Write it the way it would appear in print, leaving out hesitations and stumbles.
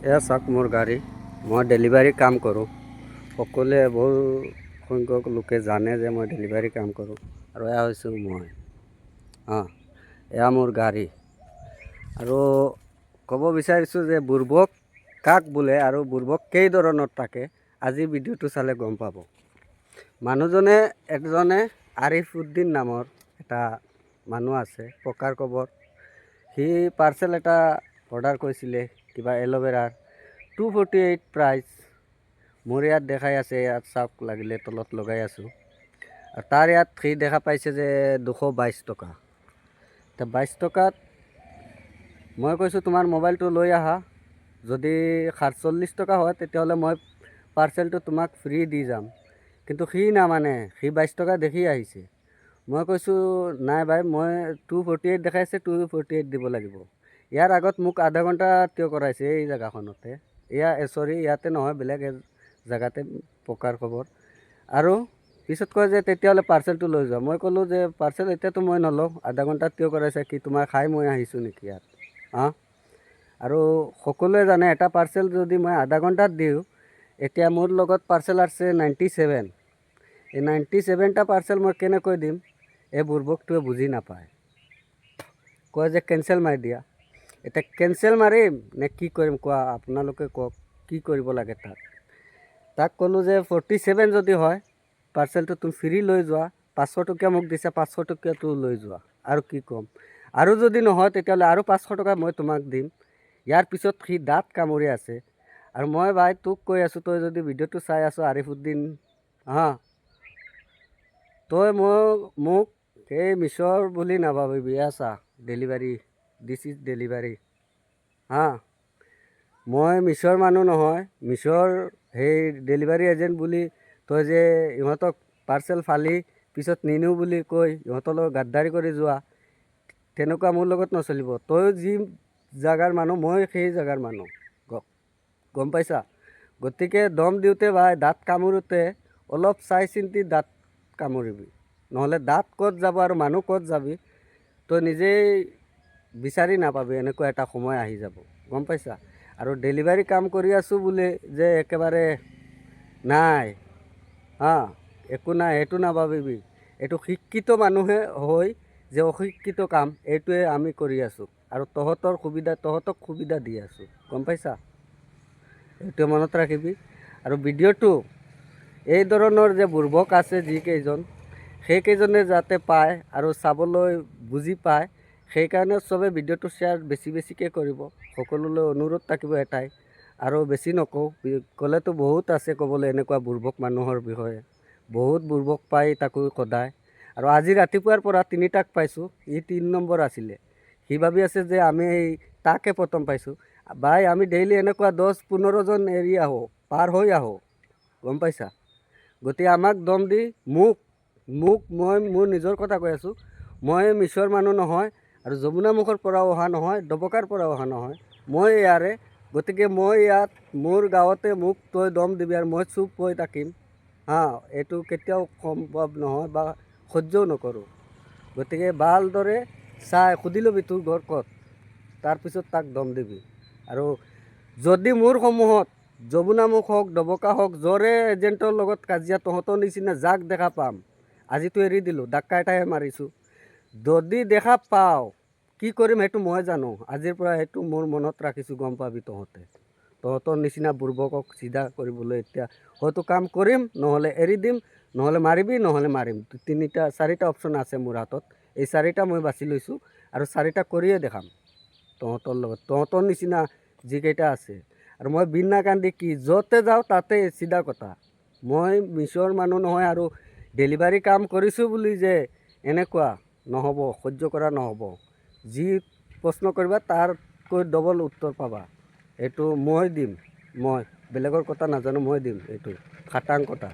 এয়া চাওক মোৰ গাড়ী। মই ডেলিভাৰী কাম কৰোঁ। সকলোৱে, বহু সংখ্যক লোকে জানে যে মই ডেলিভাৰী কাম কৰোঁ আৰু এয়া হৈছোঁ মই। অঁ, এয়া মোৰ গাড়ী। আৰু ক'ব বিচাৰিছোঁ যে বুৰ্বক কাক বোলে আৰু বুৰ্বক কেই ধৰণৰ থাকে, আজি ভিডিঅ'টো চালে গম পাব। মানুহজনে, এজনে আৰিফ উদ্দিন নামৰ এটা মানুহ আছে পকাৰ কবৰ। সি পাৰ্চেল এটা অৰ্ডাৰ কৰিছিলে কিবা এল'ভেৰাৰ, 248 প্ৰাইচ। মোৰ ইয়াত দেখাই আছে, ইয়াত চাওক লাগিলে, তলত লগাই আছোঁ। আৰু তাৰ ইয়াত সি দেখা পাইছে যে 222 টকা। এতিয়া 22 টকাত মই কৈছোঁ, তোমাৰ মোবাইলটো লৈ আহা, যদি 47 টকা হয়, তেতিয়াহ'লে মই পাৰ্চেলটো তোমাক ফ্ৰী দি যাম। কিন্তু সি নামানে, সি 22 টকা দেখি আহিছে। মই কৈছোঁ, নাই ভাই, মই 248 দেখাইছে, 248 দিব লাগিব। ইয়াৰ আগত মোক আধা ঘণ্টা থিয় কৰাইছে এই জেগাখনতে। এয়া, চৰি, ইয়াতে নহয়, বেলেগ জেগাতে, পকাৰ খবৰ। আৰু পিছত কয় যে তেতিয়াহ'লে পাৰ্চেলটো লৈ যোৱা। মই ক'লোঁ যে পাৰ্চেল এতিয়াতো মই নলওঁ, আধা ঘণ্টা থিয় কৰাইছে, কি তোমাৰ খাই মই আহিছোঁ নেকি ইয়াত? হাঁ, আৰু সকলোৱে জানে, এটা পাৰ্চেল যদি মই আধা ঘণ্টাত দিওঁ, এতিয়া মোৰ লগত পাৰ্চেল আছে 97। এই 97টা পাৰ্চেল মই কেনেকৈ দিম? এই বুৰ্বকটোৱে বুজি নাপায়। কয় যে কেঞ্চেল মাৰি দিয়া। এতিয়া কেঞ্চেল মাৰিম নে কি কৰিম কোৱা? আপোনালোকে কওক, কি কৰিব লাগে তাক? তাক ক'লোঁ যে 47 যদি হয়, পাৰ্চেলটো তুমি ফ্ৰী লৈ যোৱা। 500 টকীয়া মোক দিছে, 500 টকীয়াটো লৈ যোৱা, আৰু কি ক'ম? আৰু যদি নহয়, তেতিয়াহ'লে আৰু 500 টকা মই তোমাক দিম। ইয়াৰ পিছত সি দাঁত কামুৰি আছে। আৰু মই ভাই তোক কৈ আছোঁ, তই যদি ভিডিঅ'টো চাই আছ, আৰিফুদ্দিন, হা, তই মোক এই মিছৰ বুলি নাভাবিবি। এয়া চা, ডেলিভাৰী, this is delivery. হা, মই মিছৰ মানুহ নহয়। মিছৰ সেই ডেলিভাৰী এজেণ্ট বুলি তই যে ইহঁতক পাৰ্চেল ফালি পিছত নিনিওঁ বুলি কৈ ইহঁতৰ লগত গাদ্দাৰি কৰি যোৱা, তেনেকুৱা মোৰ লগত নচলিব। তয়ো যি জেগাৰ মানুহ, মই সেই জেগাৰ মানুহ, গম পাইছা? গতিকে দম দিওঁতে ভাই, দাঁত কামোৰোতে অলপ চাই চিন্তি দাঁত কামুৰিবি, নহ'লে দাঁত ক'ত যাব আৰু মানুহ ক'ত যাবি, তই নিজেই বিচাৰি নাপাবি। এনেকুৱা এটা সময় আহি যাব, গম পাইছা? আৰু ডেলিভাৰী কাম কৰি আছোঁ বুলি যে একেবাৰে নাই, হা, একো নাই, সেইটো নাভাবিবি। এইটো শিক্ষিত মানুহে হৈ যে অশিক্ষিত কাম, এইটোৱে আমি কৰি আছোঁ আৰু তহঁতৰ সুবিধা, তহঁতক সুবিধা দি আছোঁ, গম পাইছা? এইটোৱে মনত ৰাখিবি। আৰু ভিডিঅ'টো এই ধৰণৰ যে বুৰ্বক আছে যিকেইজন, সেইকেইজনে যাতে পায় আৰু চাবলৈ বুজি পায়, সেইকাৰণে চবে ভিডিঅ'টো শ্বেয়াৰ বেছি বেছিকৈ কৰিব। সকলোলৈ অনুৰোধ থাকিব এটাই। আৰু বেছি নকওঁ, ক'লেতো বহুত আছে ক'বলৈ এনেকুৱা বুৰ্বক মানুহৰ বিষয়ে। বহুত বুৰ্বক পাই থাকোঁ সদায়। আৰু আজি ৰাতিপুৱাৰ পৰা তিনিটাক পাইছোঁ, ই 3 নম্বৰ আছিলে। সি ভাবি আছে যে আমি এই তাকে প্ৰথম পাইছোঁ। ভাই, আমি ডেইলি এনেকুৱা 10-15জন এৰি আহোঁ, পাৰ হৈ আহোঁ, গম পাইছা? গতিকে আমাক দম দি মোক মোক মই মোৰ নিজৰ কথা কৈ আছোঁ, মই মিছৰ মানুহ নহয় আৰু যমুনামুখৰ পৰাও অহা নহয়, ডবকাৰ পৰাও অহা নহয়, মই ইয়াৰে। গতিকে মই ইয়াত মোৰ গাঁৱতে মোক তই দম দিবি আৰু মই চুপ হৈ থাকিম, হা, এইটো কেতিয়াও সম্ভৱ নহয় বা সহ্যও নকৰোঁ। গতিকে ভালদৰে চাই সুধি ল'বি তোৰ ঘৰ ক'ত, তাৰপিছত তাক দম দিবি। আৰু যদি মোৰ সমূহত যমুনামুখ হওক, ডবকা হওক, য'ৰে এজেণ্টৰ লগত কাজিয়া, তহঁতৰ নিচিনা যাক দেখা পাম, আজিতো এৰি দিলোঁ, ধাক্কা এটাহে মাৰিছোঁ, যদি দেখা পাওঁ কি কৰিম সেইটো মই জানো। আজিৰ পৰা সেইটো মোৰ মনত ৰাখিছোঁ, গম পাবি তহঁতে। তহঁতৰ নিচিনা বুৰ্বকক চিধা কৰিবলৈ এতিয়া হয়তো কাম কৰিম, নহ'লে এৰি দিম, নহ'লে মাৰিবি, নহ'লে মাৰিম। তিনিটা চাৰিটা অপশ্যন আছে মোৰ হাতত। এই চাৰিটা মই বাছি লৈছোঁ আৰু চাৰিটা কৰিয়ে দেখাম তহঁতৰ লগত, তহঁতৰ নিচিনা যিকেইটা আছে। আৰু মই বিনা কান্দি কি য'তে যাওঁ তাতে চিধা কথা। মই মিছৰ মানুহ নহয় আৰু ডেলিভাৰী কাম কৰিছোঁ বুলি যে এনেকুৱা নহ'ব, সহ্য কৰা নহ'ব। যি প্ৰশ্ন কৰিবা, তাতকৈ ডবল উত্তৰ পাবা। এইটো মই দিম। মই বেলেগৰ কথা নাজানো, মই দিম, এইটো খাটাং কথা।